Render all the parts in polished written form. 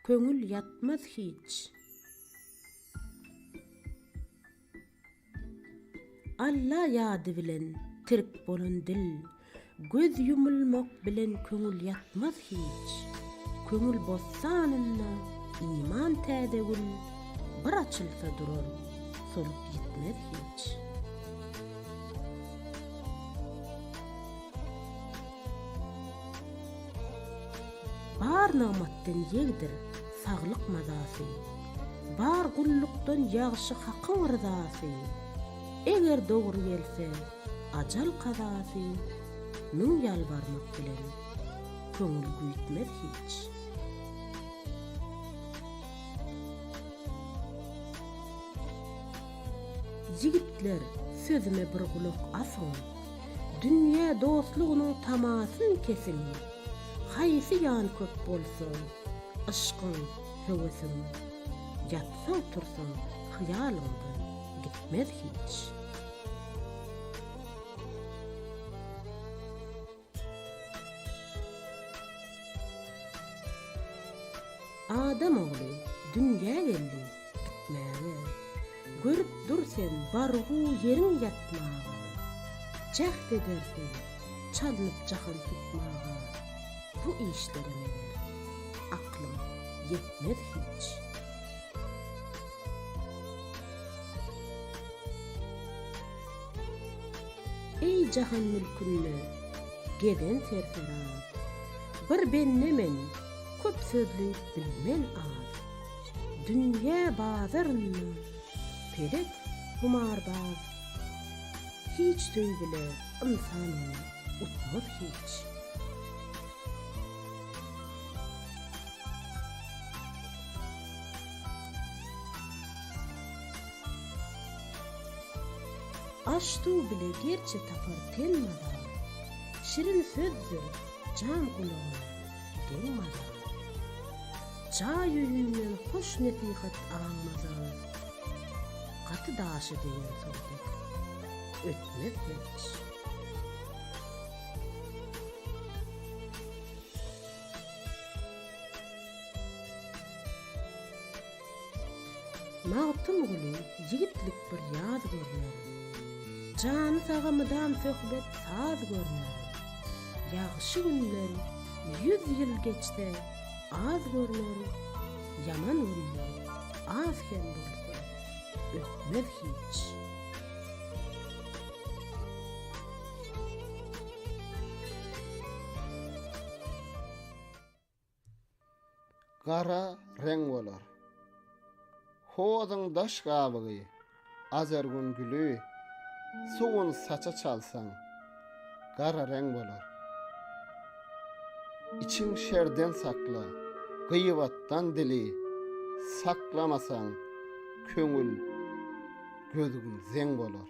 Köňül ýatmaz hiç. Alla ýady bilen tirk bolan dil, Göz ýumulmak bilen köňül ýatmaz hiç. Köňül bossanynda iman täze gül, Bir açylsa durar, solup ýitmez hiç. Bar nygmatdan ýegdir saglyk mazasy, Bar gullukdan ýagşy Hakyň ryzasy. Eger dogry gelse ajal kazasy, Müň ýalbarmak bilen köňül güýtmez hiç. Ýigitler, sözüme bir gulak asyň, Dünýä dostlugynyň tamasyn kesiň. Haýsy ýan köp bolsa, yşkyň, höwesiň, Ýatsaň-tursaň hyýalyňdan gitmez hiç. Adam ogly dünýä geldi gitmäge, Görüp dur sen bargu ýeriň ýatmaga, Jäht eder sen çalnyp jahan tutmaga, Bu işlere meger aklyň ýetmez hiç. Eý jahan mülkünde gezen serferaz, Bir bende men, köp sözleýip bilmen az. Dünýä bazarynda pelek humarbaz, Hiç söýgüle ynsan ony utmaz hiç. Aş-suw bile gerçe tapar ten maza, Şirin sözdür jan gulagyna deň maza. Jaý öýünden hoş nesihat aňmaza, Gaty daşa degen suw dek ötmez hiç. Magtymguly ýigitlik bir ýaz görner. Jany saga mydam söhbet saz görner. Ýagşy günler ýüz ýyl geçse az görner, Ýaman günler az hem bolsa ötmez hiç. Gara reň bolar. Hozuň daş gabygy, azergun güli, Suwun saça çalsaň, gara reň bolar. Içiň şerden sakla, gyýbatdan dili, Saklamasaň, köňül gözgün zeň bolar.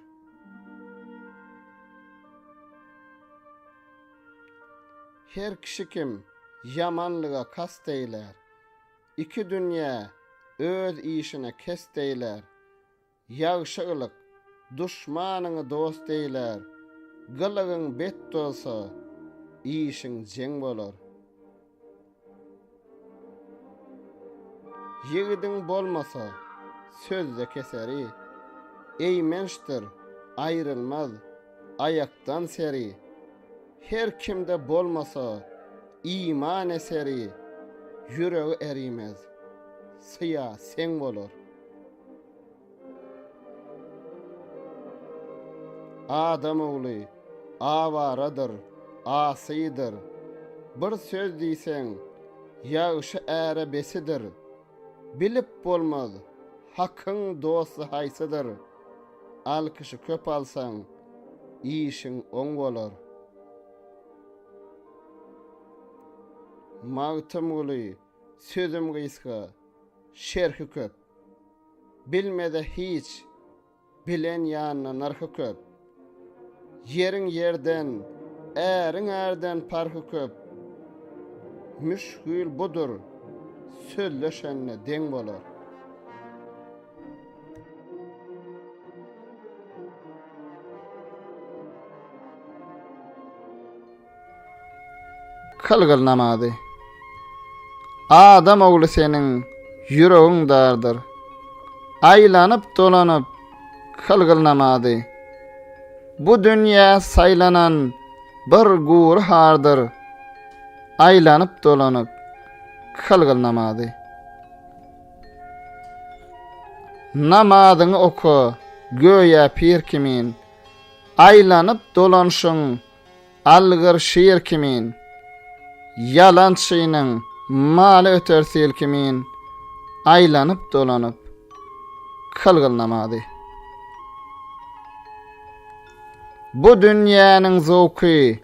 Her kişi kim ýamanlyga kast eýlär, Iki dünýä öz işine kest eýlär. Ýagşy gylyk duşmanyňy dost eýlär, Gylygyň bet bolsa, işiň jeň bolar. Ýigidiň bolmasa, sözde keseri, Eýmençdir, aýrylmaz aýakdan seri. Her kimde bolmasa iman eseri, Ýüregi erimez, syýa seň bolar. Adam ogly awaradyr, asydyr. Bir söz diýseň, ýagşy äre besidir. Bilip bolmaz, Hakyň dosty haýsydyr. Alkyşy köp alsaň, işiň oň bolar. Magtymguly, sözüm gysga, şerhi köp. Bilmeze hiç, bilen ýanyna nyrhy köp. Ýeriň ýerden, äriň ärden parhy köp. Müşgil budur, sözleşende deň bolar. Kylgyl namazy. Adam ogly seniň ýüregiň dardyr. Aýlanyp-dolanyp kylgyl namazy. Bu dünýä saýlanan bir gury hardyr. Aýlanyp-dolanyp kylgyl namazy. Namazyňy oka göýä pir kimin. Aýlanyp-dolanşyň Algyr şir kimin, Ýalançynyň maly öter sil kimin, Aýlanyp-dolanyp, kylgyl namazy. Bu dünýäniň zowky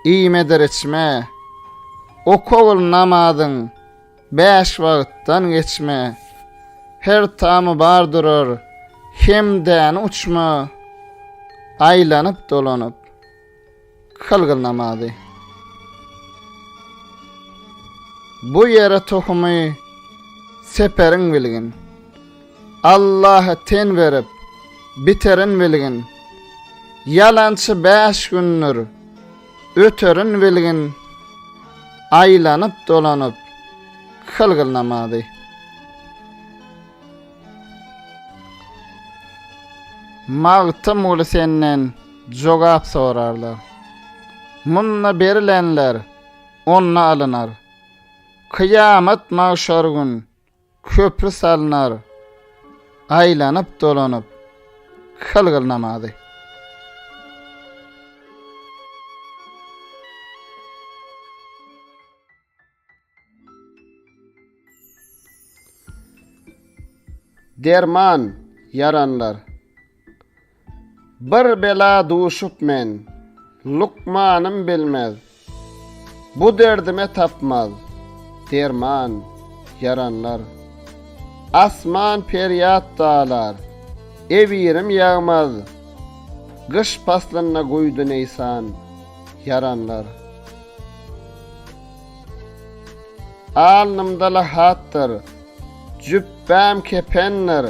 iýmedir içme, Okagyl namazyň bäş wagtdan geçme, Her tamy bar durar, hemdäni uçma, Aýlanyp-dolanyp, Kylgyl namazy. Bu ýere tohumy seperiň bilgin. Allaha ten berip, biterin bilgin. Ýalançy bäş gündür, öterin bilgin. Aýlanyp-dolanyp, kylgyl namazy. Magtymguly senden jogap sorarlar. Munda berilenler onda alynar. Kyýamat magşar gün köpri salynar. Aýlanyp-dolanyp kylgyl namazy. Derman, ýaranlar. Bir bela duşup men, lukmanym bilmez. Bu derdime tapmaz, derman, ýaranlar. Asman perýat dalar, ebirim ýagmaz. Gyş paslynda guýdy neýsan, ýaranlar. Alnymda lahatdyr, jüpbäm kependir,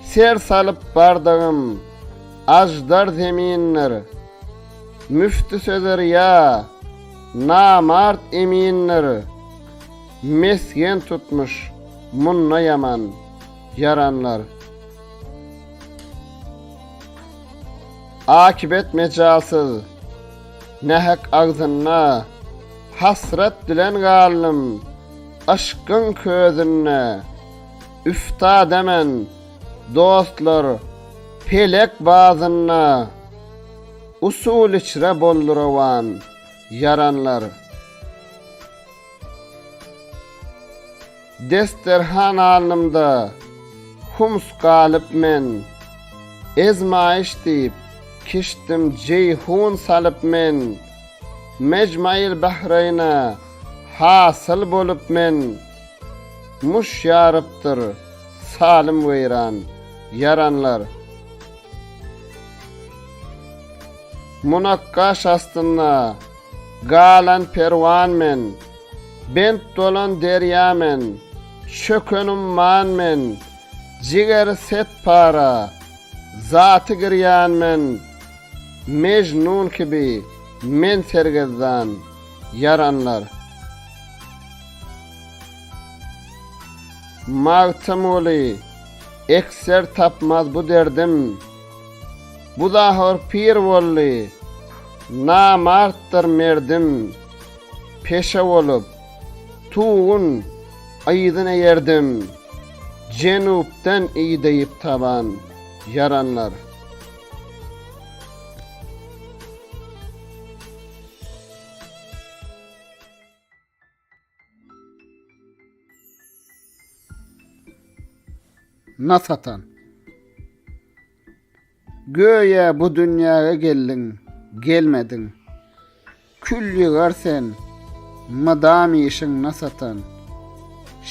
Ser salyp bardygym, aždar zemindir. Müfti sözi ryýa, namart emindir, Mesgen tutmuş, munda ýaman, ýaranlar. Akybet mejalsyz, nähak agzynda, Hasrat bilen galdym, yşkyň közünde. Üftade men, dostlar, pelek bazynda, Usul içre boldy rowan, ýaranlar. Desterhan alnymda hums galyp men, Ezmaýyş diýip, kişdim Jeýhun salyp men, Mejmail Bahreýne hasyl bolup men, Muş ýarypdyr, salym weýran, ýaranlar. Munakgaş astynda galan perwan men, Bent dolan derýa men, çöken umman men, Jigeri set para, zaty girýan men, Mejnun kibi men sergezdan, ýaranlar. Magtymguly, ekser tapmaz bu derdim, Bu zahor pir boldy, namartdyr merdim, Peşe bolup, tugun yzyn eýerdim, Jenupdan ideýip taban, ýaranlar. Nas atan. Göýä bu dünýäge geldiň, gelmediň. Kül ýygar sen, mydam işiň nas atan.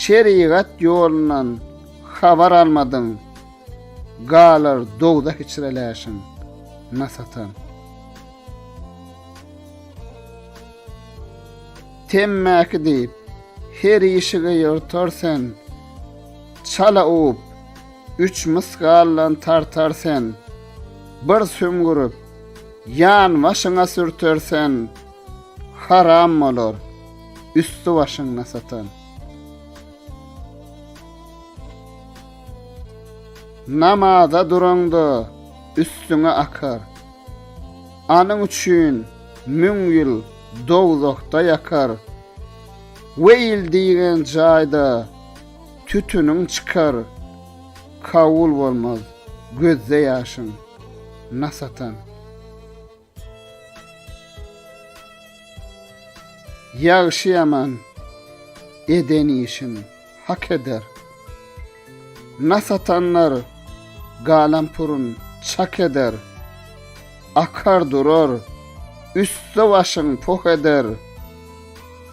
Şerigat ýolundan habar almadyň, Galar dowzah içre läşiň, nas atan. Temmäki diýip, her işige ýortar sen, Çala uwup, üç mysgaldan tartar sen, Bir sümgürip, ýan başyňa sürter sen, Haram bolar, üsti-başyňda satan. Namaza duraňda üstüňe akar. Anyň üçin müň ýyl dowzahda ýakar. Weýl diýgen jaýda tütüniň çykar. Kabul bolmaz gözde ýaşyň, nas atan. Ýagşy-ýaman eden işin hak eder. Nas atanlar galampurun çak eder. Akar durar, üsti-başyň poh eder.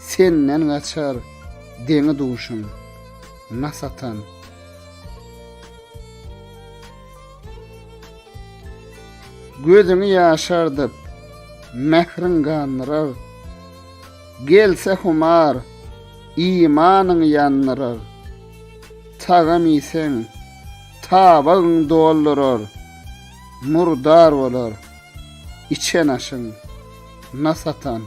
Senden gaçar deňi-duşuň, nas atan. Gözüňi ýaşardyp, mähriň gandyrar. Gelse humar, imanyňy ýandyrar. Tagam iýseň, tabagyň doldurar. Murdar bolar içen aşyň, nas atan.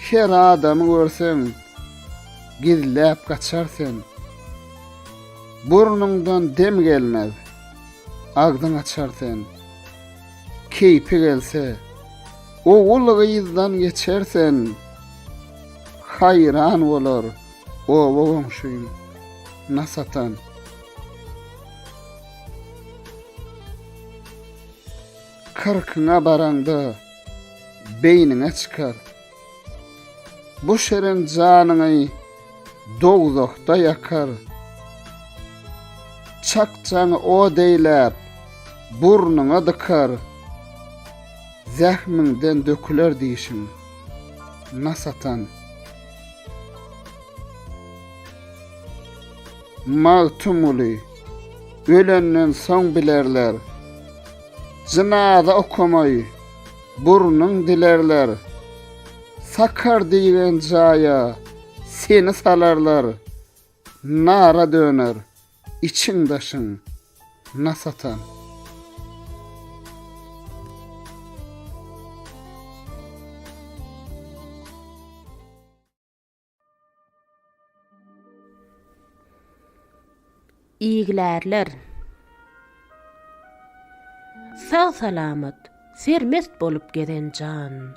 Her adamy görseň, gizläp gaçar sen. Burnuňdan dem gelmez, agzyň açar sen. Keýpi gelse, ogul-gyzdan geçer sen. Haýran bolar oba goňşyň, nas atan. Kyrkyňa baraňda beýniňe çykar. Bu şirin janyňy dowzahda ýakar. Çakjaňy od eýläp, burnuňa dykar. Zähmiňden döküler dişiň, nas atan. Magtymguly, ölenden soň bilerler. Jynaza okamaý, burnuň dilerler. Sakar diýgen jaýa seni salarlar. Nara döner içiň-daşyň nas atan. Iglärler. Sag-salamat, sermest bolup gezen jan,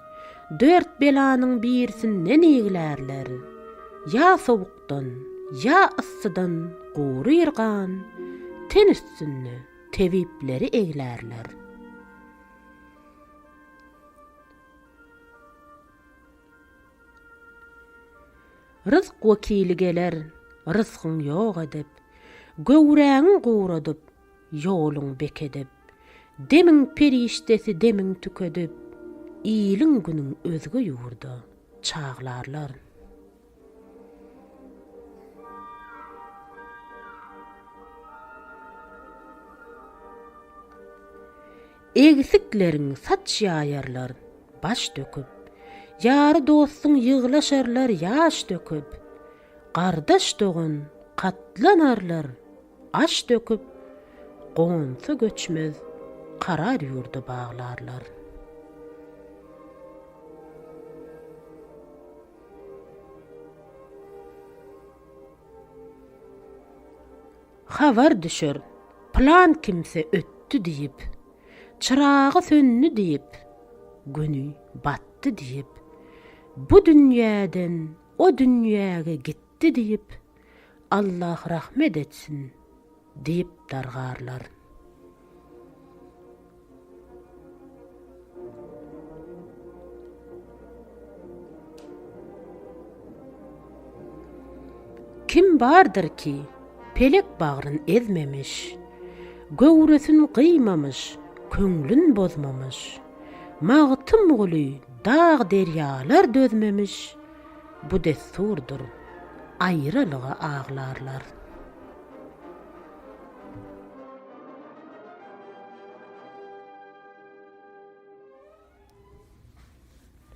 Dört belanyň birisinden iglärler. Ýa sowukdan, ýa yssydan guryr gan, Ten üstünde tebipleri eglärler. Ryzk wekili geler, rysgyň ýok edip, Göwräňi guradyp, ýoluň bekedip, Demiň perişdesi demiň tükedip, Iliň-günüň özge ýurda çaglarlar. Egsikleriň saç ýaýarlar baş döküp, Ýary-dostuň ýyglaşarlar ýaş döküp, Gardaş-dogan katlanarlar aş döküp, Gonsa göçmez karar ýurda baglarlar. Habar düşer, pylan kimse ötdi diýip, Çyragy söndi diýip, Güni batdy diýip, Bu dünýäden o dünýäge gitdi diýip, Allah rahmet etsin diýip dargarlar. Kim bardyr ki, pelek bagryn ezmemiş, Göwresin gyýmamyş, köňlün bozmamyş, Magtymguly dag-derýalar dözmemiş, Bu dessurdyr, aýralyga aglarlar.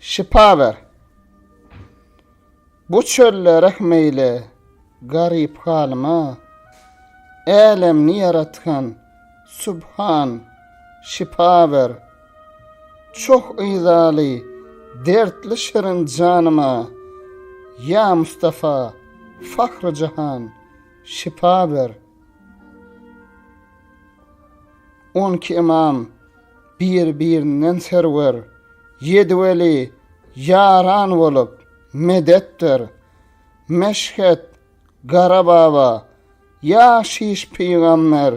Şypa ber. Bu çölde rehm eýle garyp halyma, Älemni ýaratgan Subhan, şypa ber. Çoh yzaly, dertli şirin janyma, Ýa Mustafa! Fahry jahan, şypa ber. On iki ymam bir-birinden serwer, Ýedi weli ýaran bolup, medet ber. Meşhet, Gara baba, ýa Şiş pygamber,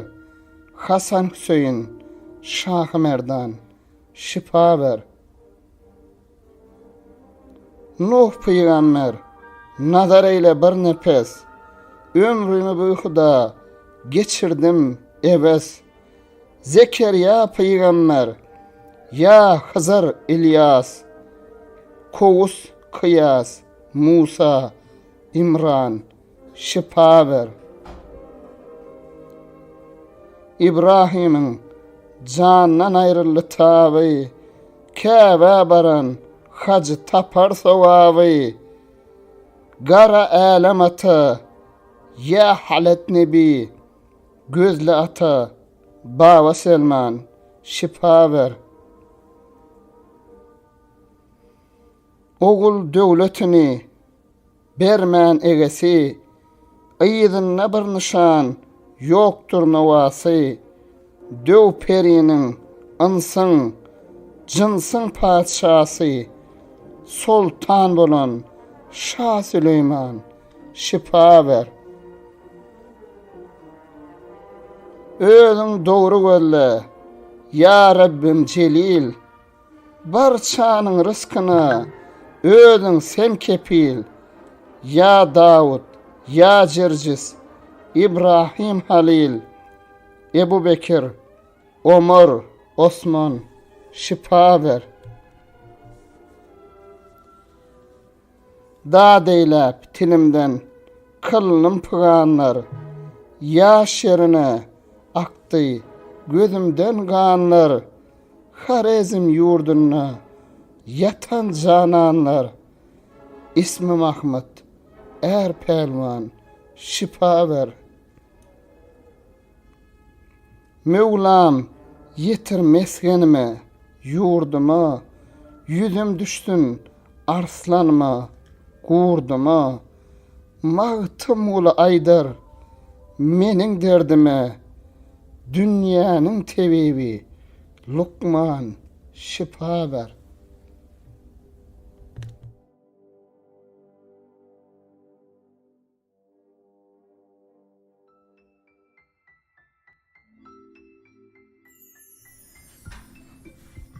Hasan Hüseýin, Şahy Merdan, şypa ber. Nuh pygamber, nazar eýle bir nepes, Ömrümi bihuda geçirdim ebes. Zekerýa pygamber, ýa Hyzyr Ylýas, Kowus Kyýas, Musa, Imran, şypa ber. Ybrahymyň jandan aýryldy taby, Käbä baran hajy tapar sogaby. Gara älem ata, ýa Halet nebi, Gözli ata, Baba Selman, şypa ber. Ogul döwletini bermän egesi, Yzynda bir nyşan ýokdur nowasy. Döw periniň, ynsyň, jynsyň patyşasy, Soltan bolan şa Süleýman, şypa ber. Özüň dogry gözle, ýa Rabbim Jelil, Barçanyň ryskyna özüň sen kepil, Ýa Dawut, ýa Jirjis, Ibrahim Halyl, Ebu Bekir, Omar, Osman, şypa ber. Dat eýläp tilimden kyldym pyganlar, Ýaş ýerine akdy gözümden ganlar, Horezm ýurdunda ýatan jananlar, Ismi Mahmyt, är pälwan, şypa ber. Möwlam, ýetir mesgenime, ýurduma, Ýüzüm düşsün arslanyma, gurduma. Magtymguly aýdar meniň derdime, Dünýäniň tebibi, lukman, şypa ber.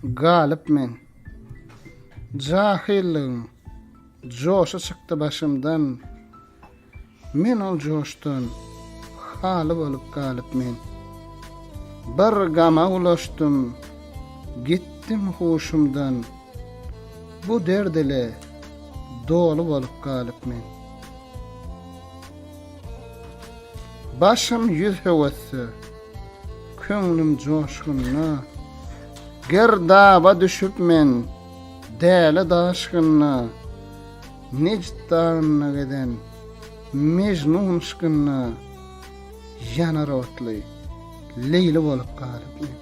Galyp men. Jahyllygyň joşy çykdy başymdan, Men ol joşdan haly bolup galyp men. Bir gama ulaşdym, gitdim huşumdan, Bu derd ile doly bolup galyp men. Başym ýüz höwesde, köňlüm joşgunda, Girdaba düşüp men däli daşgynda, Nejd dagynda gezen Mejnun yşkynda, Ýanar otly Leýli bolup galyp men.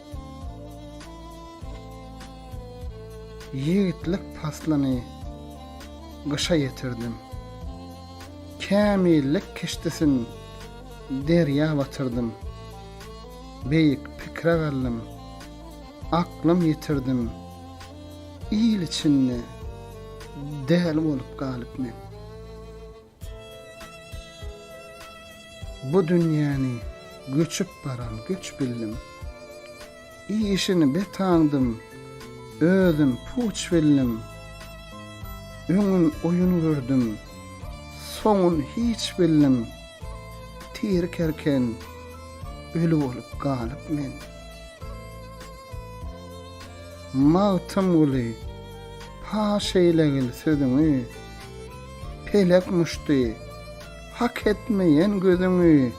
Ýigitlik paslyny gyşa ýetirdim. Kämillik kişdisin derýa batyrdym. Beýik pikire galdym, aklym ýitirdim. Il içinde däli bolup galyp men. Bu dünýäni göçüp baran göç bildim. Işini bet aňdym, özüm puç bildim. Öňün oýun gördüm, soňun hiç bildim. Tiri kerken öli bolup galyp men. Magtymguly, paş eýlegil sözüňi, Pelek muşdy, hak etmeýen gözüňi.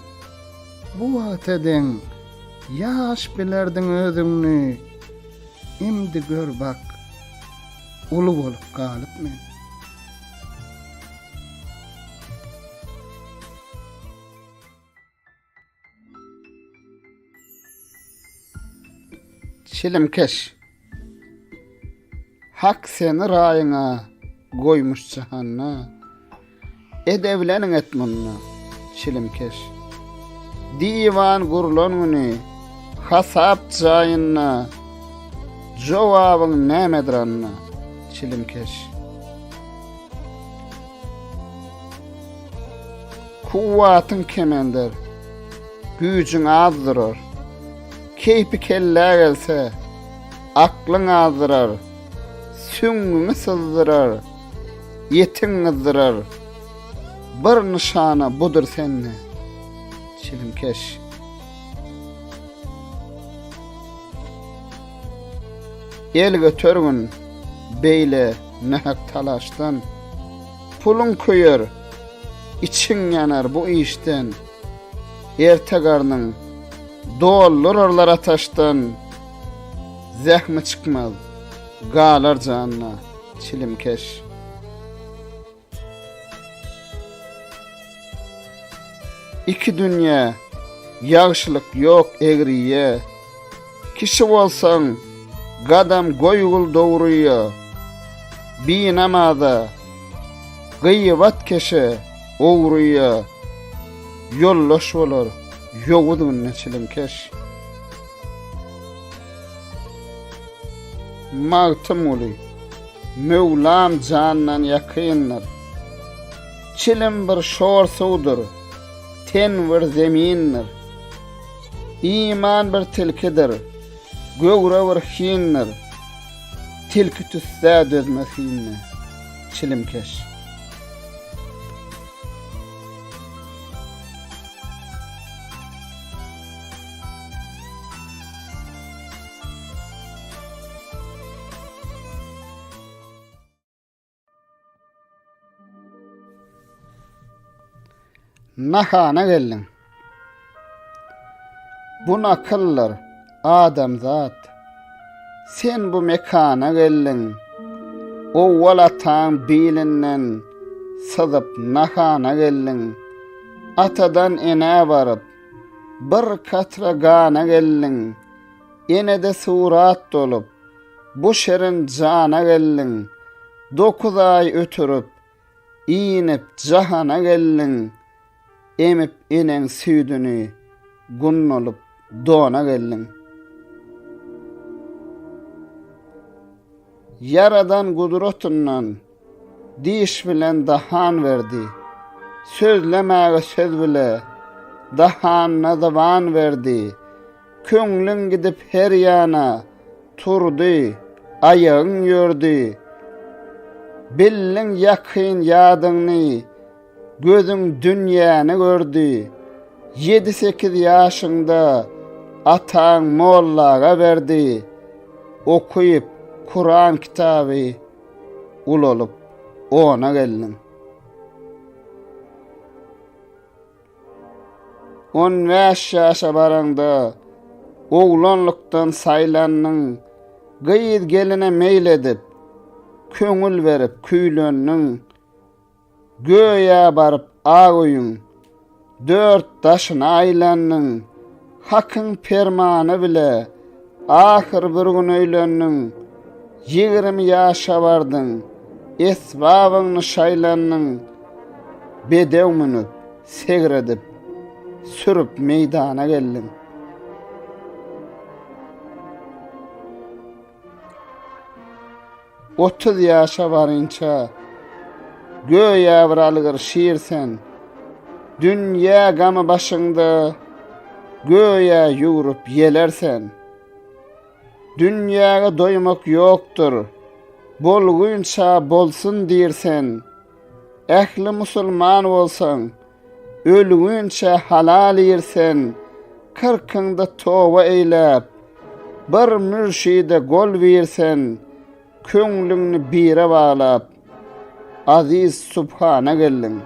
Bu wagta deň ýaş bilerdiň özüňni, Imdi gör bak, uly bolup galyp men. Çilimkeş. Hak seni raýyňa goýmuş jahanda. Edebileniň et munda, çilimkeş. Diwan gurlan güni, hasap jaýynda, Jogabyň nämedir anda, çilimkeş. Kuwwatyň kemelder, güýjüň azdyrar. Keýpi kellä gelse, aklyň azdyrar. Süňňüňi syzdyrar, ýetiň gyzdyrar. Bir nyşana budur sende, çilimkeş. El götergin beýle nähak talaşdan. Puluň köýer, içiň ýanar bu işden. Erte garnyň doldurarlar ataşdan. Zähmi çykmaz, galar janyna çilimkeş. Iki dünýä, ýagşylyk ýok egriýe. Kişi bolsaň, gadam goýgul dogryýa. Binamaza, gyýbatkeşe, ogryýa. Ýoldaş bolar ýowuz günde çilimkeş. Magtymguly, Möwlam jandan ýakyndyr. Çilim bir şor suwdur, ten bir zemindir. Iman bir tilkidir, göwre bir hindir. Tilki tüssä dözmez hinde, çilimkeş. Nahana geldiň. Bu nakyldyr, adamzat. Sen bu mekana geldiň. Owwal ataň bilinden syzyp nahana geldiň. Atadan enä baryp, Bir katra gana geldiň, Enede surat dolup, Bu şirin jana geldiň. Dokuz aý ötürip, Inip jahana geldiň, Emip eneň süýdüni, Gundalyp dona geldiň. Ýaradan gudratyndan diş bilen dahan berdi. Sözlemäge söz bile dahanyna zyban berdi. Köňlüň gidip her ýana turdy, aýagyň ýördi. Bildiň ýakyn ýadyňny, Gözüň dünýäni gördi. Ýedi-sekiz ýaşyňda ataň mollaga berdi. Okyp Kuran kitaby ulalyp ona geldiň. On bäş ýaşa baraňda oglanlykdan saýlandyň. Gyz-geline meýl edip, köňül berip küýlendiň. Göýä baryp ak öýüň dört daşyna aýlandyň, Hakyň permany bile ahyr bir gün öýlendiň, 20 ýaşa bardyň, esbabyňny şaýlandyň, Bedew münüp, segredip, sürüp meýdana geldiň. 30 ýaşa barynça, göýä bir algyr şir sen. Dünýä gamy başyňda, göýä ýüwrüp ýeler sen. Dünýäge doýmak ýokdur, bolgunça bolsun diýr sen. Ähli musulman bolsaň, Ölgünçä halal iýr sen, Kyrkyňda toba eýläp, Bir mürşide gol biýr sen, Köňlüňni bire baglap, Aziz Subhana geldiň.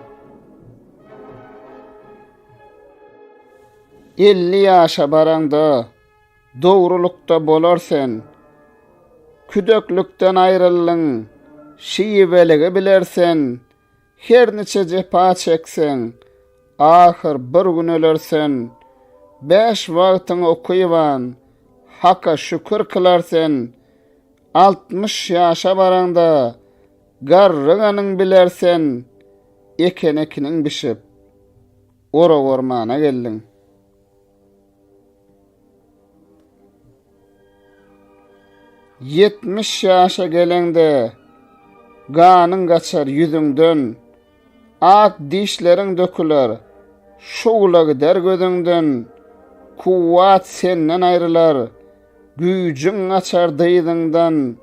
50 ýaşa baraňda, Dogrulykda bolar sen. Küdeklikden aýryldyň, Şiweligi biler sen, Her niçe jepa çekseň, ahyr bir gün ölersen, Bäş wagtyňy okyban, Haka şükür kylar sen, 60 ýaşa baraňda, garryganyň biler sen. Eken ekiniň bişip, orak ormana geldiň. 70 ýaşa geleňde ganyň gaçar ýüzüňden, ak dişleriň döküler, şugla gider gözüňden, kuwwat senden aýrylar, güýjüň gaçar dyzyňdan,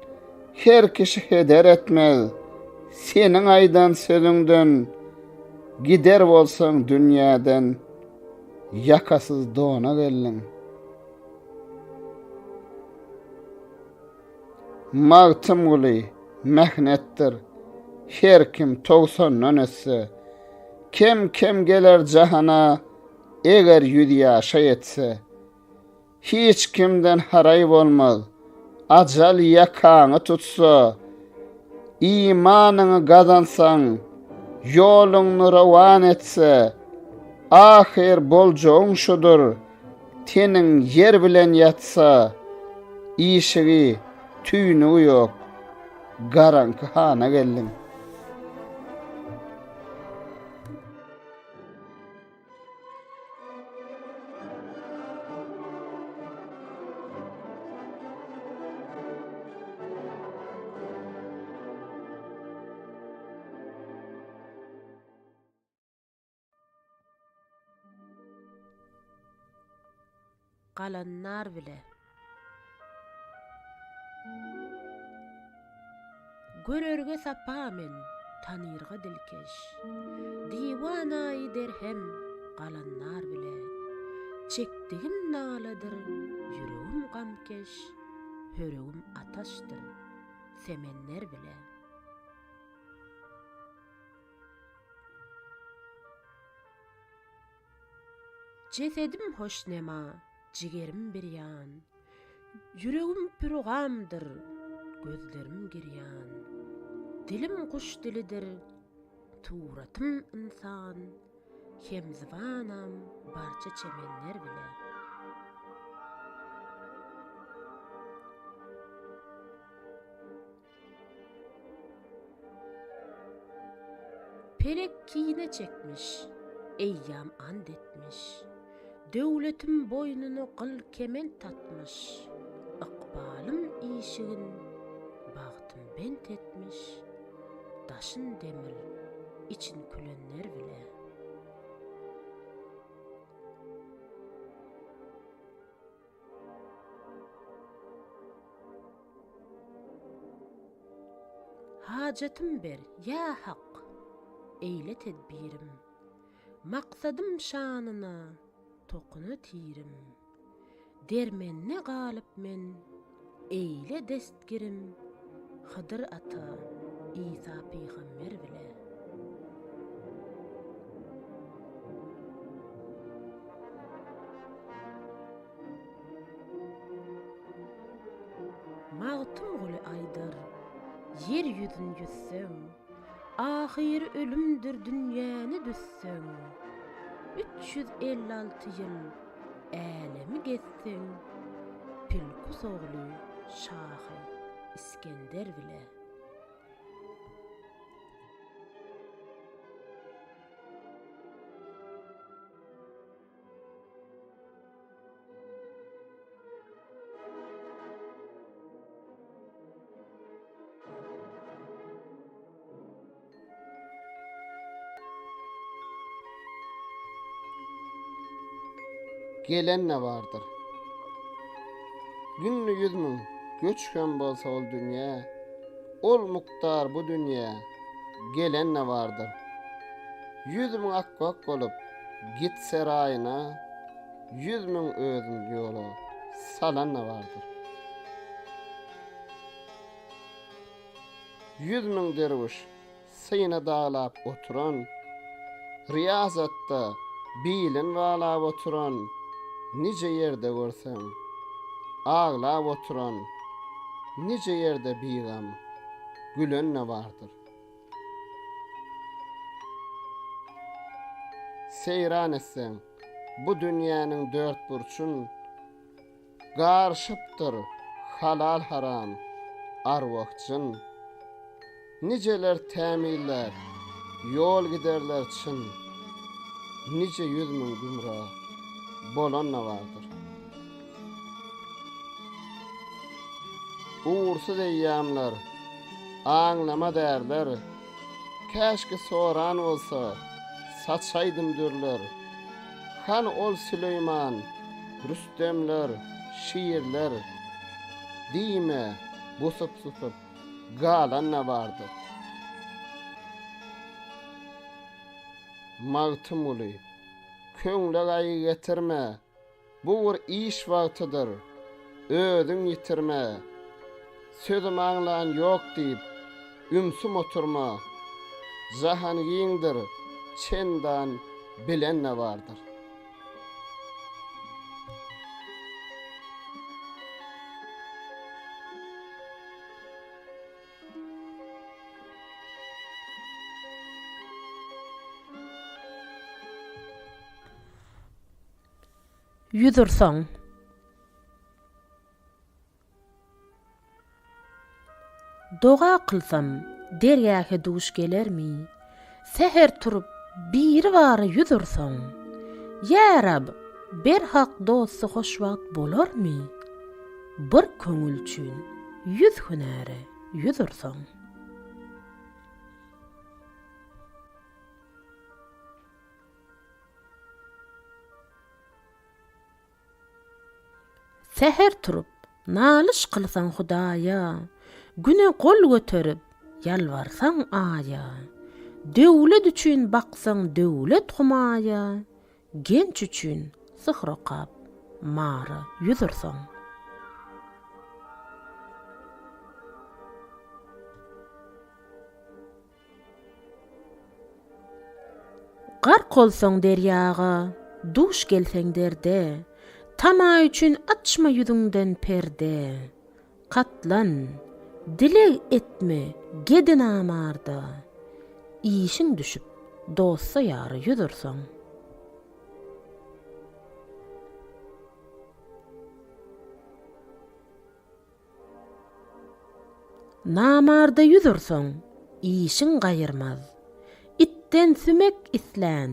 her kişi heder etmez seniň aýdan sözüňden, gider bolsaň dünýäden. Ýakasyz dona geldiň. Magtymguly mähnetdir, her kim togsandan ötse, Kem-kem geler jahana, eger ýüz ýaşa ýetse. Hiç kimden haraý bolmaz, ajal ýakaňy tutsa, Imanyňy gazansaň, ýoluňny rowan etse, Ahyr boljagyň şudur, teniň ýer bilen ýatsa, Işigi, tüýnügi ýok, garaňky hana geldiň. Galanlar bile. Görerge sapa men, tanyrga dilkeş. Diwanaýy derhem, galanlar bile. Çekdigim naladyr, ýüregim gamkeş, Höregim ataşdyr, semenler bile. Jesedim hoşnema, jigerim birýan, Ýüregim pür gamdyr, gözlerim girýan. Dilim guş dilidir, suratym ynsan, Hemzybanam barça çemenler bile. Pelek kine çekmiş, eýýam ant etmiş, Döwletim boýnuna gyl kement atmyş, Ykbalym işigin bagtym bent etmiş, Daşyn demir, için külenler bile. Hajatym ber, ýa Hak, eýle tedbirim, Maksadym şanyna tokuna tirim. Dermende galyp men, eýle destgirim, Hydyr ata, Isa pygamber bile. Magtymguly aýdar, Ýer ýüzün ýüzseň, Ahyry ölümdir dünýäni düzseň, 356 ýyl älemi gezseň, Pilkus ogly şahy Isgender bile. Gelen-de bardyr. Günde 100.000 göç hem bolsa ol dünýä, ol mukdar bu dünýä gelen-de bardyr. 100.000 akmak bolup git seraýyna, 100.000 özün ýola salan-da bardyr. 100.000 derwüş syna daglap oturan, Riýazatda bilin baglap oturan, Nije ýerde görseň, aglap oturan, Nije ýerde bigam gülen-de bardyr. Seýran etseň, bu dünýäniň dört burçun, Garyşypdyr halal-haram, arwah-jyn. Nijeler tämizläp. Ýol giderler çyn, nije 100 000 gümra bolan-da bardyr. Ugursyz eýýamlar, aňlamaz ärler, Käşki soran bolsa, saçaýdym dürler. Hany ol Süleýman, Rüstemler, şirler, Diýme, busup-susup, galan-da bardyr. Magtymguly, köňle gaýgy getirme, Bu bir iş wagtydyr, özüň ýitirme. Sözüm aňlan ýok diýip, ümsüm oturma. Jahan giňdir, çendan bilen-de bardyr. 100 ursaň. Doga kylsam, dergähe duş gelermi? Säher turup, Biribara 100 ursaň. Ýa Rab, berhak dosty hoşwagt bolarmy? Bir köňül üçin 100 hünäre 100 ursaň. Säher turup, nalyş kylsaň Hudaýa, Güne gol göterip, ýalbarsaň Aýa, Döwlet üçin baksaň döwlet Humaýa, Genç üçin syhr okap, mara 100 ursaň. Gark bolsaň derýaga, duş gelseň derde, Tama üçin açma ýüzüňden perde. Katlan, dileg etme gede namarda, Işiň düşüp, dosta-ýara 100 ursaň. Namarda 100 ursaň, işiň gaýyrmaz. Itden sümek islän,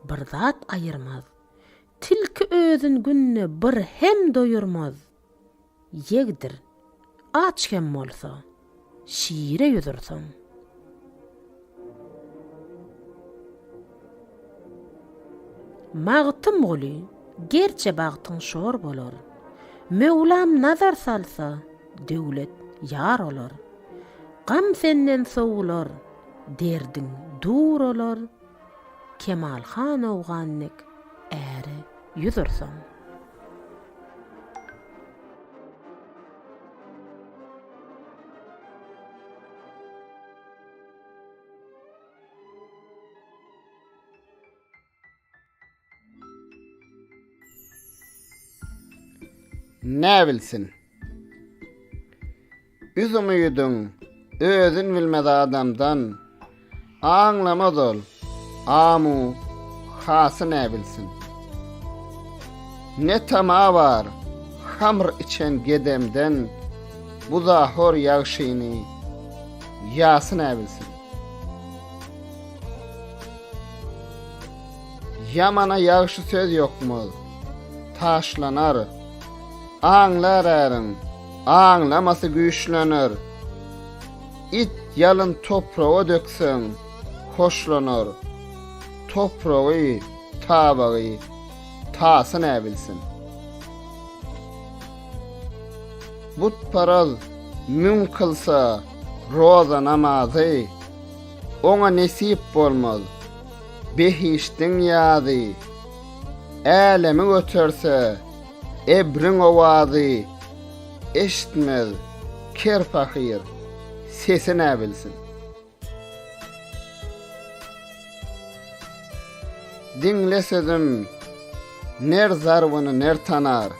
bir zat aýyrmaz. Tilki özün günde bir hem doýurmaz. Ýegdir, aç hem bolsa, şire 100 ursaň. Magtymguly, gerçe bagtyň şor bolar. Möwlam nazar salsa, döwlet ýar olar. Gam senden sowular, derdiň dur olar, Kemalhan Owgan dek äre 100 ursaň. Näbilsin. Üz umydyň özün bilmez adamdan, Aňlamaz ol, amu hasy näbilsin. Ne tama bar, hamr içen gedemden, Bu zahor ýagşyny, ýasy näbilsin. Ýamana ýagşy söz ýokmaz, taşlanar. Aňlar äriň, aňlamasy güýçlener. It ýalyn topraga dökseň, hoşlanar. Topragy, tabagy, tasy näbilsin. Butparaz müň kylsa roza namazy, Oňa nesip bolmaz behişdiň ýazy. Älemi göterse ebriň owazy, Eşitmez ker pahyr sesi näbilsin. Diňle sözüm, ner zarbyny ner tanar.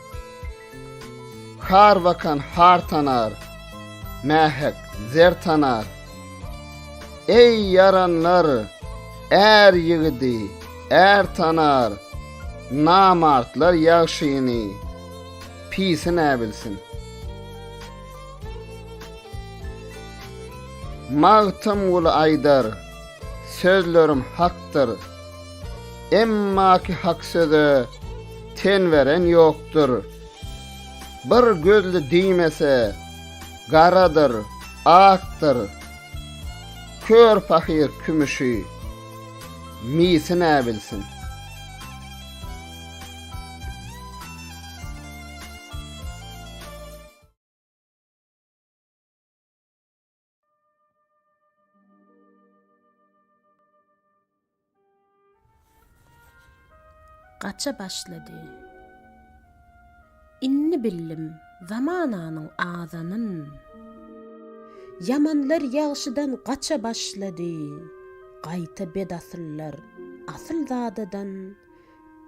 Har bakan har tanar, mähek zer tanar. Eý, ýaranlar, är ýigidi är tanar, Namartlar ýagşyny, pisi näbilsin. Magtymguly aýdar. Sözlerim hakdyr. Emmaki hak söze ten beren ýokdur. Bir gözli diýmese, garadyr, akdyr. Kör pahyr kümüşi, misi näbilsin. Gaça başlady. Indi bildim zamananyň azanyn. Ýamanlar ýagşydan gaça başlady. Gaýta bedasyllar asylzadadan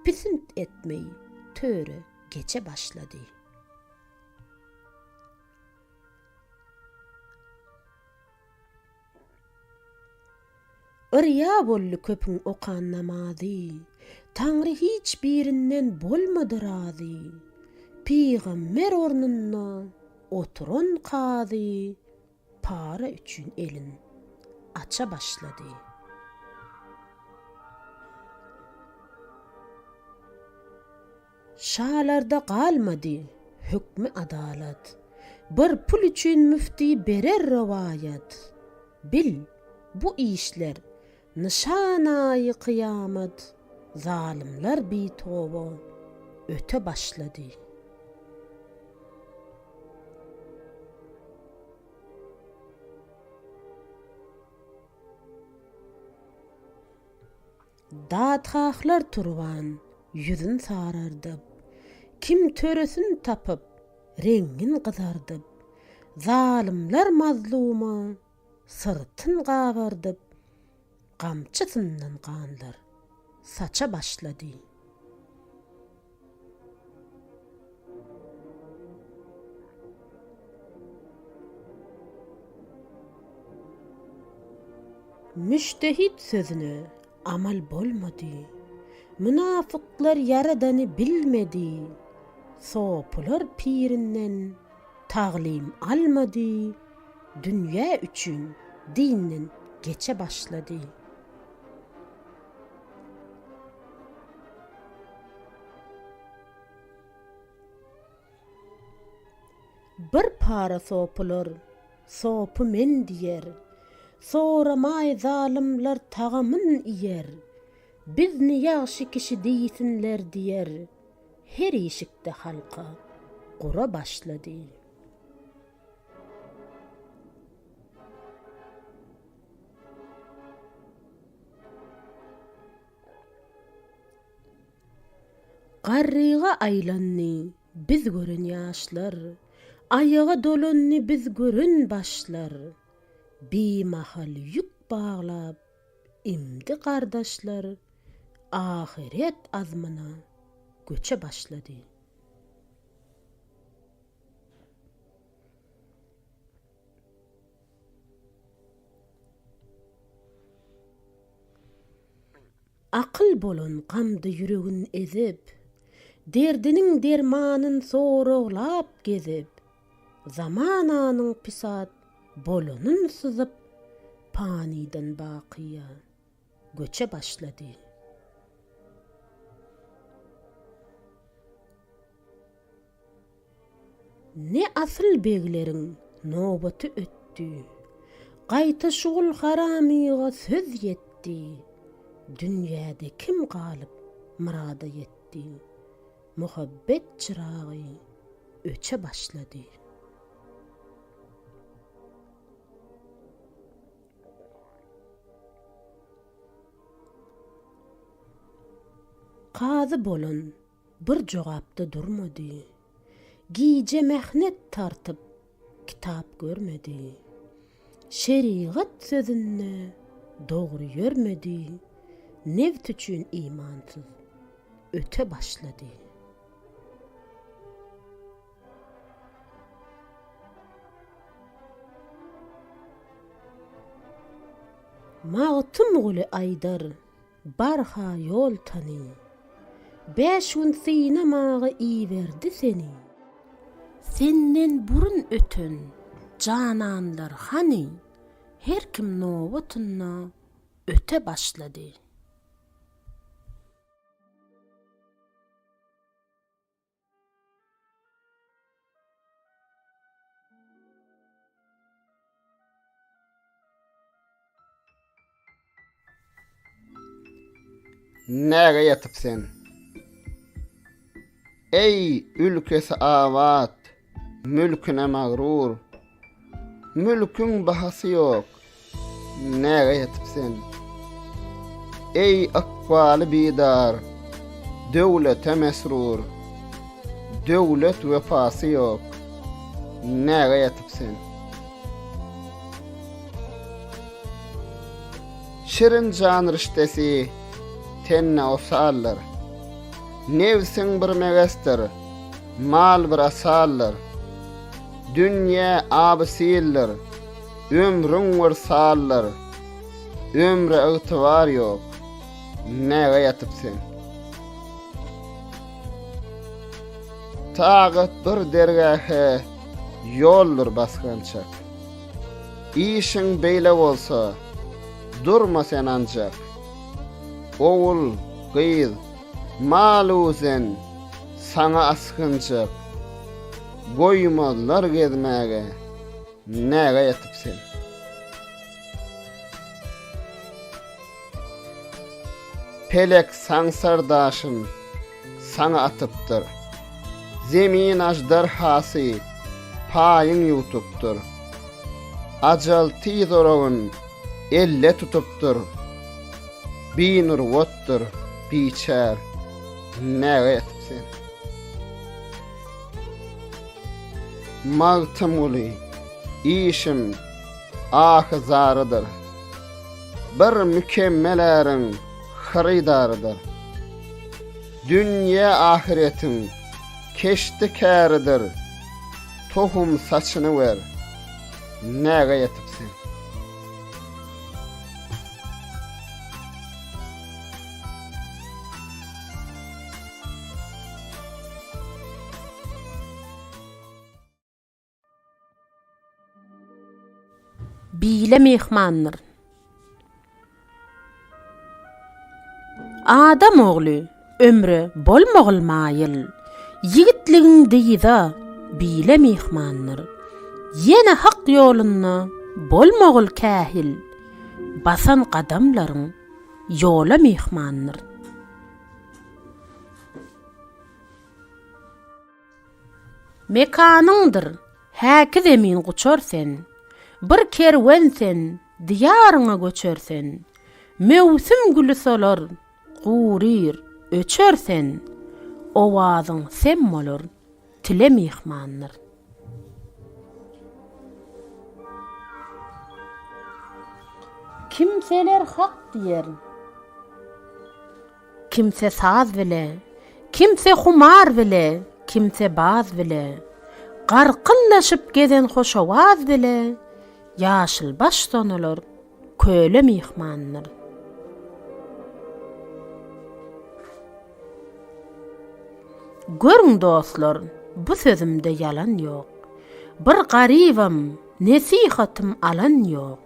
pisint etmeý töre geçe başlady. Yrýa boldy köpüň okan namazy, Taňry hiç birinden bolmady razy. Pygamber ornunda oturan kazy para üçin elin aça başlady. Şalarda galmady hökmi adalat. Bir pul üçin müfti berer rowaýat. Bil, bu işler nyşanaýy kyýamat, Zalymlar bitoba öte başlady. Dadgahlar turban ýüzün sarardyp, Kim töresin tapyp, reňňin gyzardyp, Zalymlar mazluma syrtyn gabardyp, Gamçysyndan ganlar saça başlady. Müjtehit sözüne amal bolmady. Mynafyklar Ýaradany bilmedi. Sopular pirinden taglym almady, dünýä üçin dinden geçe başlady. Bir para sopular, Sopy men diýer. Soramaý zalymlar tagamyn iýer. Bizni ýagşy kişi diýsinler diýer. Her işikde halka gura başlady. Garryga aýlandy biz gören ýaşlar, Aýaga dolandy biz gören başlar. Bimahal ýük baglap imdi gardaşlar, Ahyret azmyna göçe başlady. Akyl bolan gamda ýüregin ezip, Derdiniň dermanyn soraglap gezip, Zamananyň pisat bolanyn syzyp, Panydan bakyýa göçe başlady. Ne asyl begleriň nobaty ötdi, Gaýta şugul haramyga söz ýetdi, Dünýäde kim galyp myrada ýetdi, Muhabbet çyragy öçe başlady. Kazy bolan Bir jogapda durmady. Gije mähnet tartyp, kitap görmedi. Şerigat sözünde dogry ýörmedi, Nebs üçin imansyz öte başlady. Magtymguly aýdar, Barha ýol tany. Bäş gün synamaga iberdi seni. Senden burun öten jananlar hany? Her kim nobatynda. öte başlady. Näge ýatyp sen? Eý, ülkesi abat, mülküne magrur. Mülküň bahasy ýok, näge ýatyp sen? Eý, ykbaly bidar, döwlete mesrur. Döwlet wepasy ýok, näge ýatyp sen? Şirin jan riştesi tende osaldyr. Nebsiň bir megesdir, mal bir asaldyr. Dünýä aby-sildir, ömrüň bir saldyr. Ömre ygtybar ýok, näge ýatyp sen? Tagat bir dergähe ýoldur basgançak. Işiň beýle bolsa, durma sen anjak. Ogul, gyz, mal-u zen saňa asgynjak. Goýmazlar gezmäge, näge ýatyp sen? Pelek saňsar daşyn saňa atypdyr. Zemin aždarhasy paýyň ýuwtupdyr. Ajal tiz oragyn elde tutupdyr. Binurwatdyr biçär, näge ýatyp sen? Magtymguly, işim ahy-zarydyr. Bir mükemmel äriň hyrydarydyr. Dünýe ahyretiň keşdi-käridir, Tohum saçyny ber, näge ýetip sen? Bile myhmandyr. Adam ogly ömre bolmagyl maýyl, Ýigitligiň dyza, bile myhmandyr. Ýene Hak ýolunda bolmagyl kähil, Basan gadamlaryň ýola myhmandyr. Mekanyňdyr, häki zemin guçar sen, Bir kerwen sen, diýaryňa göçer sen. Möwsüm güli solar, guryr, öçer sen, Owazyň sem bolar, tile myhmandyr. Kimseler hak diýer. Kimse saz bile, kimse humar bile, kimse baz bile, Garkyldaşyp gezen hoşowaz bile, Ýaşylbaş sonalar köle myhmandyr. Görüň dostlar, bu sözümde ýalan ýok, Bir garybam nesihatym alan ýok.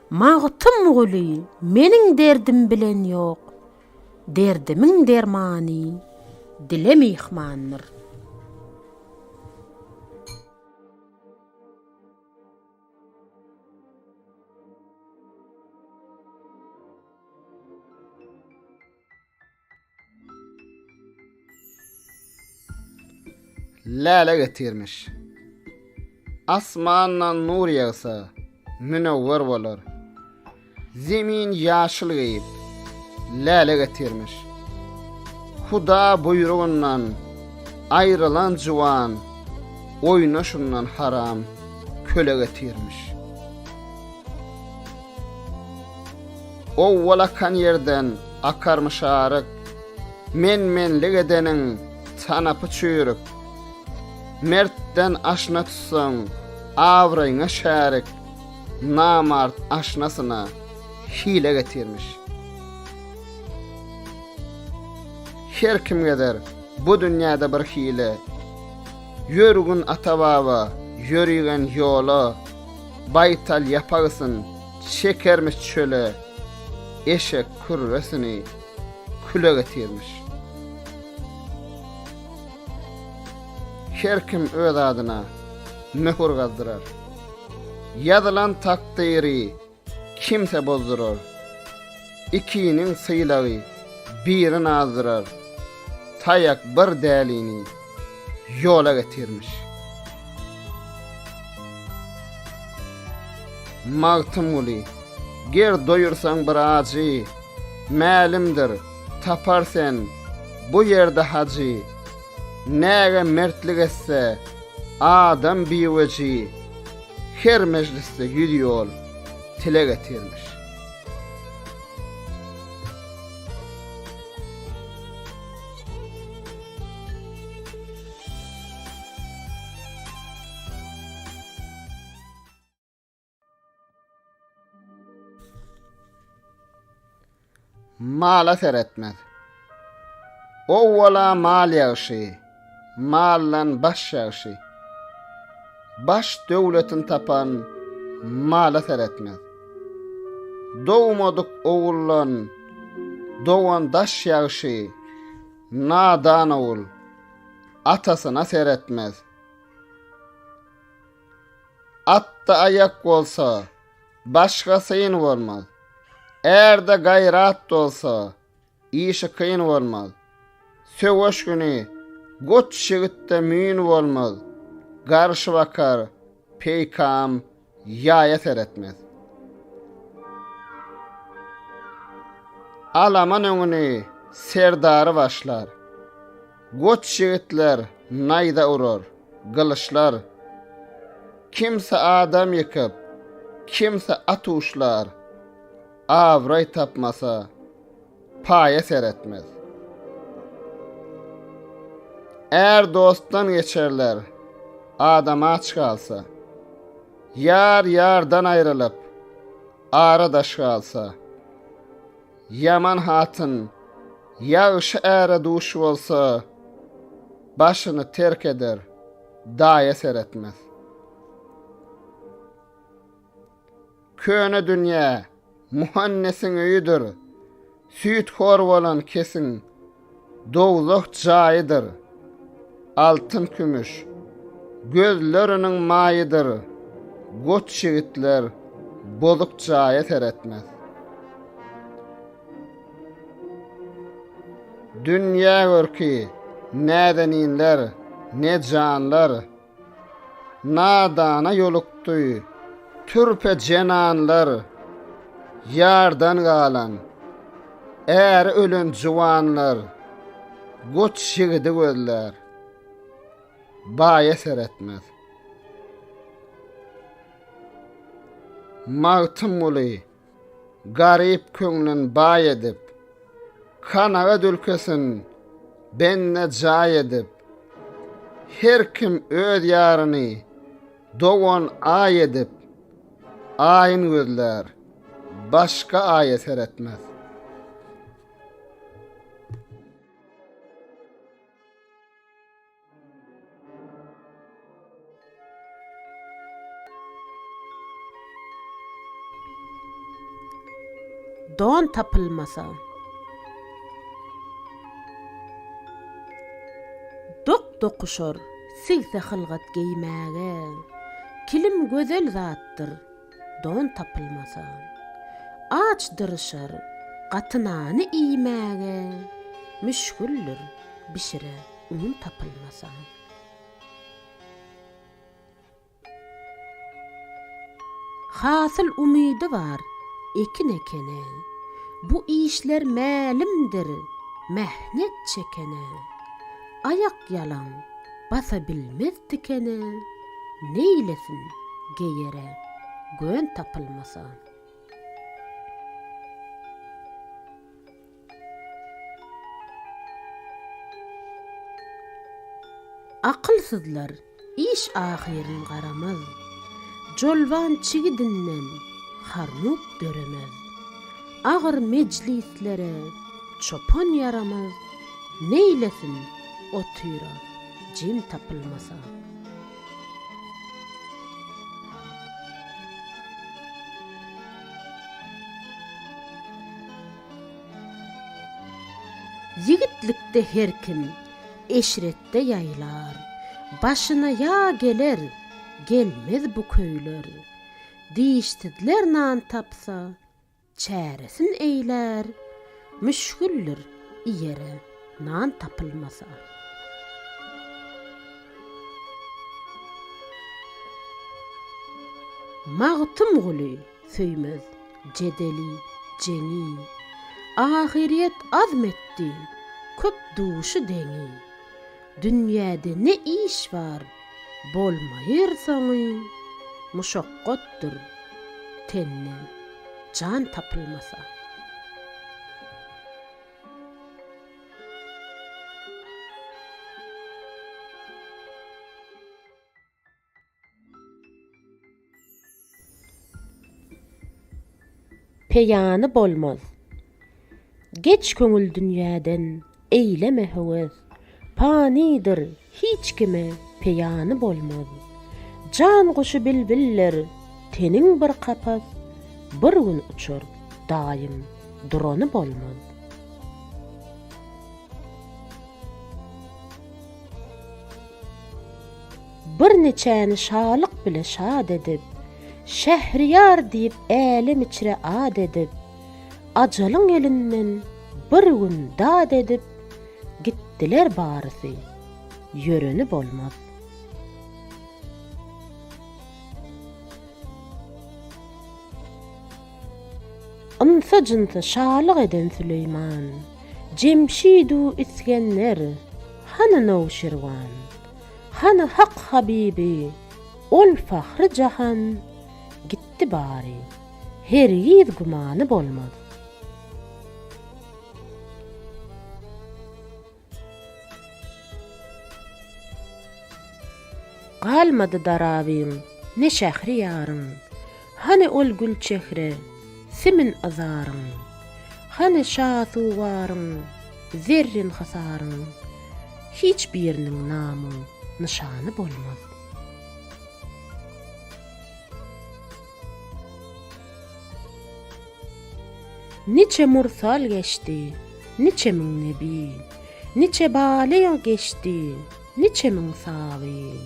Magtymguly meniň derdim bilen ýok, Derdimiň dermany dile myhmandyr. Läle getirmiş. Asmandan nur ýagsa, münewwer bolar. Zemin ýaşyl geýip, läle getirmiş. Huda buýrugyndan aýrylan juwan, oýnaşyndan haram köle getirmiş. Owwal akan ýerden akarmyş aryk, Men-menlik edeniň tanapy çüýrük. Mertden aşna tutsaň, abraýyňa şärik, Namart aşnasyna hile getirmiş. Her kim gezer bu dünýäde bir hile, Ýörgün ata-baba ýörigen ýola, Baýtal ýapagysyn çekermiş çöle. Eşek kürresini küle getirmiş. Her kim öz adyna möhür gazdyrar. Ýazylan takdyry kimse bozdurar. Ikiniň sylagy birin azdyrar. Taýak bir dälini ýola getirmiş. Magtymguly, ger doýursaň bir ajy, Mälimdir, tapar sen bu ýerde hajy. Näge mertlik etse, adam biweji, Her mejlisde ýüz ýol tile getirmiş. Mala seretmez. Owwala mal ýagşy, maldan baş ýagşy. Baş döwletin tapan mala seretmez. Dogmadyk oguldan dogan daş ýagşy, nadan ogul atasyna seretmez. Atda aýak bolsa, başga syn bolmaz. Ärde gaýrat bolsa, işi kyn bolmaz. Söweş güni goç ýigitde müýn bolmaz, Garşy bakar, peýkam ýaýa seretmez. Alaman öňüni serdary başlar. Goç ýigitler naýza urar, gylyçlar. Kimsi adam ýykyp, kimsi at uşlar, Abraý tapmasa, paýa seretmez. Är dostdan geçerler, adam aç galsa. Ýar ýardan aýrylyp, ara daş galsa. Ýaman hatyn ýagşy äre duş bolsa, başyny terk eder, daýa seretmez. Köne dünýä muhannesiň öýüdir, süýthor bolan kesiň dowzah jaýydyr. Altyn-kümüş gözleriniň maýydyr, goç ýigitler bozuk jaýa seretmez. Dünýä görki näzeninler, ne janlar, Nadana ýolukdy türpe jenanlar, Ýardan galan, äri ölen juwanlar, Goç ýigidi gözlär, baýa seretmez. Magtymguly Garyp köňlün baý edip, Kanagat ülkesin bende jaý edip, Her kim öz ýaryny dogan aý edip, Aýyn gözlär, başga aýa seretmez. Don tapylmasa. Dok dokuşar, sigse hylgat geýmäge. Kilim gözel zatdyr, don tapylmasa. Aç dyryşar, gaty nany iýmäge. Müşgildir, bişire un tapylmasa. Hasyl umydy bar ekin ekene, Bu işler mälimdir mähnet çekene. Aýak ýalaň basa bilmez tikene, Neýlesin geýere gön tapylmasa. Akylsyzlar iş ahyryn garamaz, Jolwan çigidinden harmut döremez. Agyr mejlislere çopan ýaramaz, Neýlesin otyra jem tapylmasa. Ýigitlikde her kim eşretde ýaýlar, Başyna ýa geler, gelmez bu köýler. Dişsizler nan tapsa, çäresin eýlär, Müşgildir iýere nan tapylmasa. Magtymguly söýmez jedeli, jeňi, Ahyrýet azm etdi, köp duşy deňi. Dünýäde ne iş bar, bolmaýyr soňy, Muşakgatdyr tende jan tapylmasa. Peýany bolmaz. Geç köňül dünýäden, eýleme höwes, Panydyr, hiç kime peýany bolmaz. Jan guşy bilbiller, teniň bir kapas, Bir gün uçar, daýym durany bolmaz. Bir niçäni şalyk bile şat edip, Şähriýar diýip älem içre at edip, Ajalyň elinden bir gün dat edip, Gitdiler barysy, ýöreni bolmaz. Ynsa-jynsa şalyk eden Süleýman, Jemşid-u Isgender, hany Nowşirwan? Hany Hak habibi, ol fahry jahan, Gitdi bary, hergiz gümany bolmaz. Galmady Darabyň, ne Şähriýaryň, Hany ol gülçehre, simin yzaryň? Hany Şasuwaryň, zerrin hysaryň? Hiç biriniň namu, nyşany bolmaz. Niçe mursal geçdi, niçe müň nebi, Niçe balyg geçdi, niçe müň saby.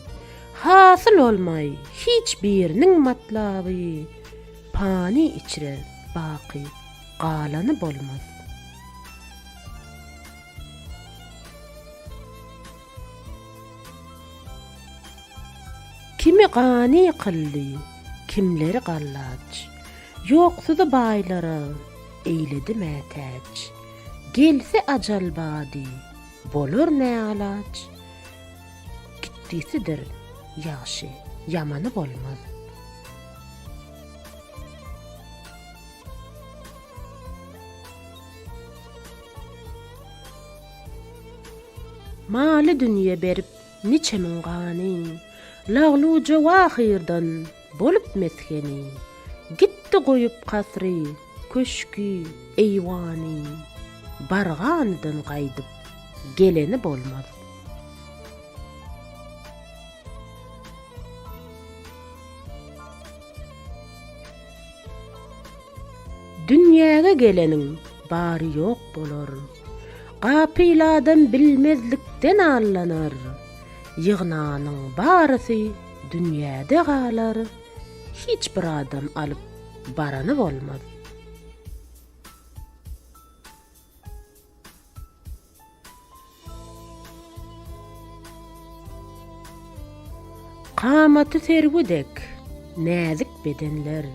Hasyl olmaý hiç biriniň matlaby, Pany içre baky galany bolmaz. Kimi gany kyldy, kimleri gallaç, Ýoksuzy baýlara eýledi mätäç. Gelse ajal bady, bolar näalaç, Gitdisidir ýagşy, ýamany bolmaz. Maly-dünýe berip niçe müň gany, Laglu-jowahyrdan bolup mesgeni, Gitdi goýup kasry, köşki, eýwany, Barganydan gaýdyp geleni bolmaz. Dünýäge geleniň bary ýok bolar. Gapyl adam bilmezlikden allanar. Ýygnanyň barysy dünýäde galar, hiç bir adam alyp barany bolmaz. Kamaty serwi dek näzik bedenler,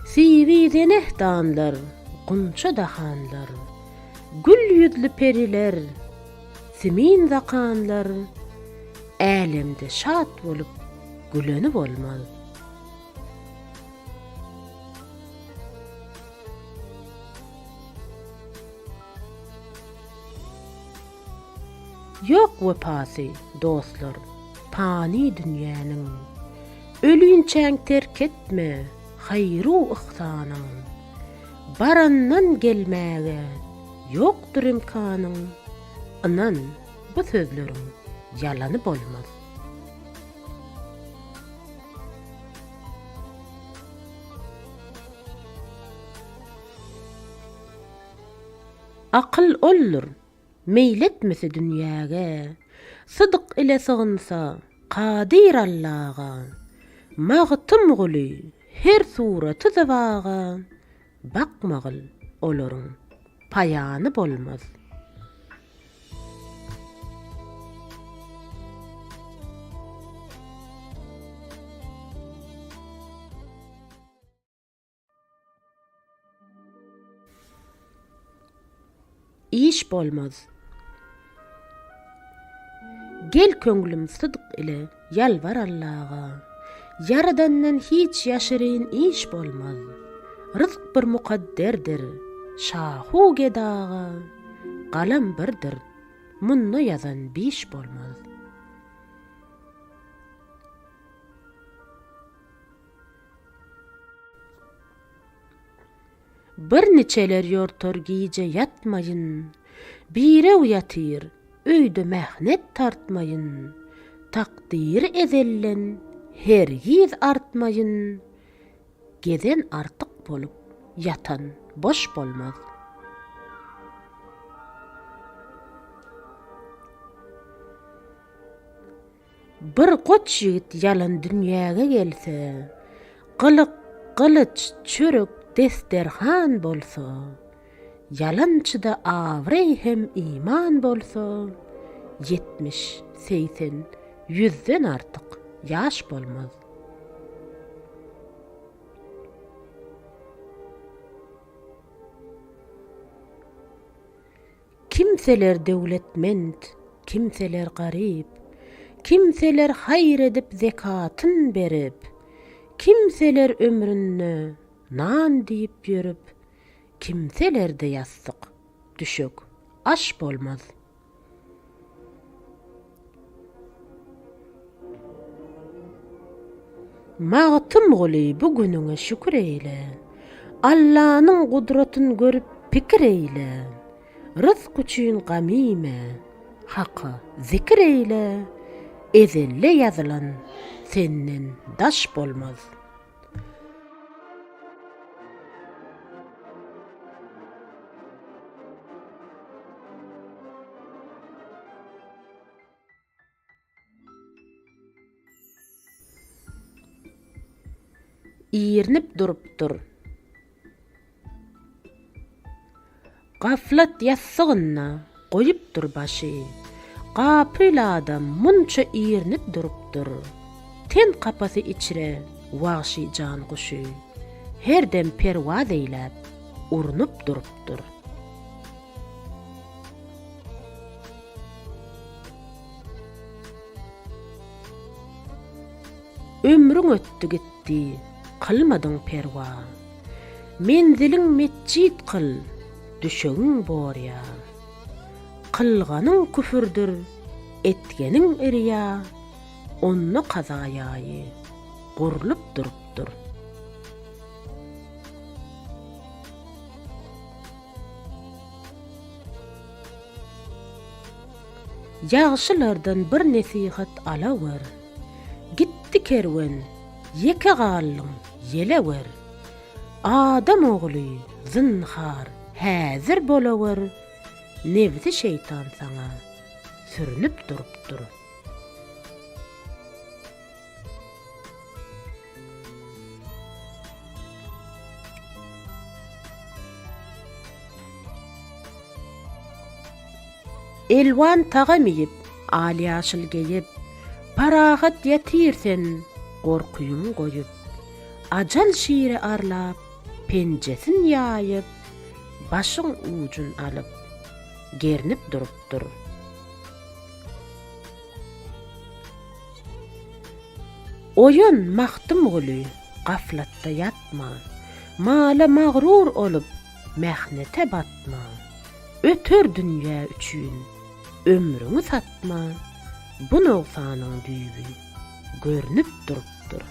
Sibi zenehdanlar, gunça dahanlar, Gül ýüzli periler, simin zakanlar, Älemde şat bolup güleni bolmaz. Ýok wepasy, dostlar, pany dünýäniň. Ölinçäň terk etme haýru-yhsanyň. Barandan gelmäge ýokdur imkanyň. Ynan, bu sözleriň ýalany bolmaz. Akyl oldur. Meýl etmese dünýäge, Sydk ile sygynsa, Kadyr Allaga. Magtymguly, her suraty zybaga Bakmagyl olaryň paýany bolmaz. Iş bolmaz. Gel köňlüm sydk ile ýalbar Allaga, Ýaradandan hiç ýaşyryn iş bolmaz. Ryzk bir mukadderdir, şahu gedaga, Galam birdir, munda ýazan biş bolmaz. Bir niçeler ýortar gije ýatmaýyn, Birew ýatyr, öýde mähnet tartmaýyn, Takdyry ezelden hergiz artmaýyn, Gezen artyk bolup, ýatan boş bolmaz. Bir goç ýigit ýalan dünýäge gelse, Gylyk, gylyç, çörek, desterhan bolsa, Ýalançyda abraý hem iman bolsa, 70, 80, ýüzden artyk ýaş bolmaz. Kimseler döwletment, kimseler garyp, Kimseler haýyr edip zekatyn berip, Kimseler ömründe nan diýip ýörüp, Kimselerde ýassyk, düşek, aş bolmaz. Magtymguly bu günüňe şükür eýle, Allanyň gudratyn görüp pikir eýle, Ryzk üçin gam iýme, Haka zikir eýle, Ezelde ýazylan senden daş bolmaz. Irnip durupdyr. Gaflat ýassygynda goýupdyr başy. Gapyl adam munça irnip durupdyr. Ten kapasy içre wagşy jan guşy. Her dem perwaz eýläp, urnup durupdyr. Ömrüň ötdi gitdi, kylmadyň perwa. Menziliň metjit kyl, düşegiň borýa. Kylganyň küfürdir, etgeniň yrýa, Onda kaza ýaýy gurlup durupdyr. Ýagşylardan bir nesihat alawer, Gitdi kerwen, ýeke galdyň, ýelewer. Adam ogly, zynhar, häzir bolawer, Nebsi şeýtan saňa sürnüp durupdyr. Elwan tagam iýip, al-ýaşyl geýip, Parahat ýatyr sen, gorkyňy goýup. Ajal şiri arlap, penjesin ýaýyp, Başyň ujun alyp, gernip durupdyr. Oýan, Magtymguly, gaflatda ýatma, Mala magrur olup, mähnete batma, Öter dünýä üçin ömrüňi satma, Bu nogsanyň düýbi görnüp durupdyr.